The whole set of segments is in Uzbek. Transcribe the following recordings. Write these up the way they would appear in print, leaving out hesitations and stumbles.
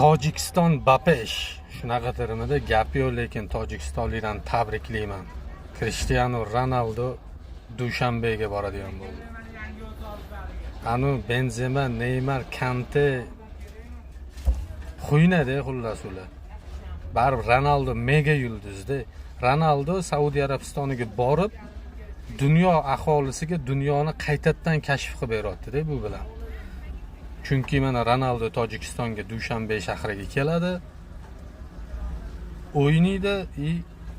Tojikiston bapesh shunaqadirmidi, gap yo'q, lekin tojikistonliklarni tabriklayman. Krishtianu Ronaldu Dushanbega boradigan bo'ldi. Anu Benzema, Neymar, Kante xuynada, xullas ular. Baribir Ronaldu mega yulduzda. Ronaldu Saudiya Arabistoniga borib, dunyo aholisiga dunyoni qaytadan kashf qilib beryapti-da bu bilan. Chunki mana Ronaldu Tojikistonga, Dushanbe shahriga keladi, o'ynaydi и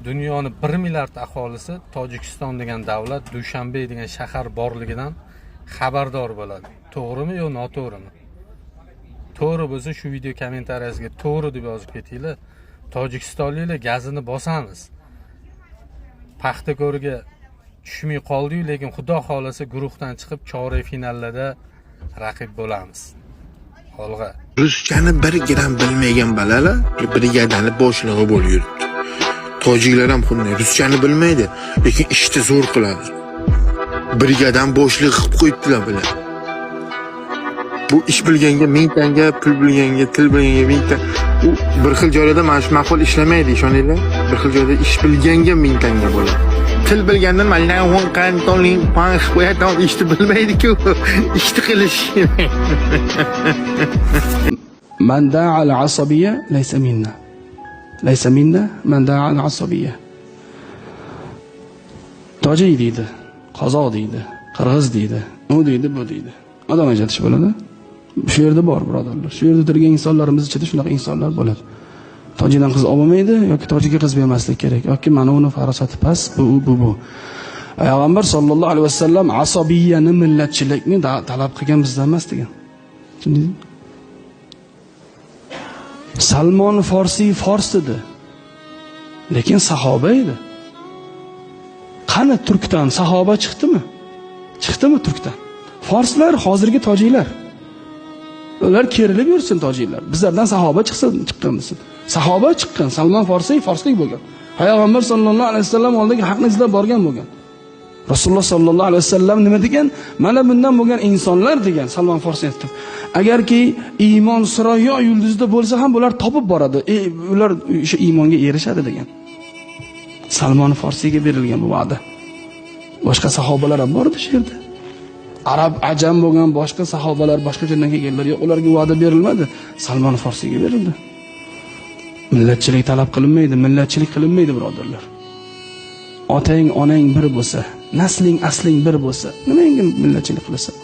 dunyoni 1 milliard aholisi Tojikiston degan davlat, Dushanbe degan shahar borligidan xabardor bo'ladi. To'g'rimi yo noto'g'rimi? To'g'ri bo'lsa, shu video kommentariyasiga "to'g'ri" deb yozib ketinglar. Tojikistonliklar, gazini bosamiz. Paxtako'rga tushmay qoldiyu, lekin Xudo xohlasa, guruhdan chiqib, chorak finallarda raqib bo'lamiz. Olg'a! Ruschani bir gram bilmagan bolalar brigadani boshlig'i bo'lib yuribdi. Tojiklar ham xuddi ruschani bilmaydi, lekin ishni zo'r qiladi. Brigadani boshlig'i qilib qo'yibdilar bular. Bu ish bilganga ming tanga, pul bilganga, til bilganga ming tanga. U bir xil joylarda mana shu maqol ishlamaydi, ishoninglar. Bir xil joyda ish bilganga ming tanga bo'ladi. Til bilgandan ishni bilmaydi-ku. Ishni qilish. من دعا العصبية ليس منا، ليس منا من دعا العصبية. Tojik deydi, qozoq deydi, qirg'iz deydi, u deydi, bu deydi. Odam ajratish bo'ladi. Shu yerda bor, birodarlar. Shu yerda turgan insonlarimiz ichida shunaqa insonlar bo'ladi. Tojikdan qiz olmaydi yoki tojikka qiz bermaslik kerak yoki mana uni farosati past, bu bu bu. Payg'ambar sollallohu alayhi vasallam asabiyani, millatchilikni talab qilgan bizdan emas degan. Tushundingizmi? Salmon Forsiy fors edi. Lekin sahoba edi. Qani, turkdan sahoba chiqdimi? Chiqdimi turkdan? Forslar hozirgi tojiklar. Ular kerilib yursin, tojiklar. Bizlardan sahoba chiqsin, chiqqan desin. Sahoba chiqqan, Salmon Forsiy forslik bo'lgan. Payg'ambar sollallohu alayhi vasallam oldiga haqni izlab borgan bo'lgan. Rasululloh sollallohu alayhi vasallam nima degan? Mana bundan bo'lgan insonlar degan Salmon Forsiyni aytib. Agarki iymon Surayyo yulduzida bo'lsa ham, bular topib boradi. Ular o'sha iymonga erishadi degan. Salmon Forsiyga berilgan bu va'da. Boshqa sahobalar ham bor edi shu yerda. Arab, ajam bo'lgan boshqa sahobalar, boshqa joydan kelganlar yo'q, ularga va'da berilmadi. Salmon Forsiyga berildi. Millatchilik talab qilinmaydi, millatchilik qilinmaydi, birodarlar. Otang, onang bir bo'lsa, nasling, asling bir bo'lsa, nimaga millatchilik qilasan?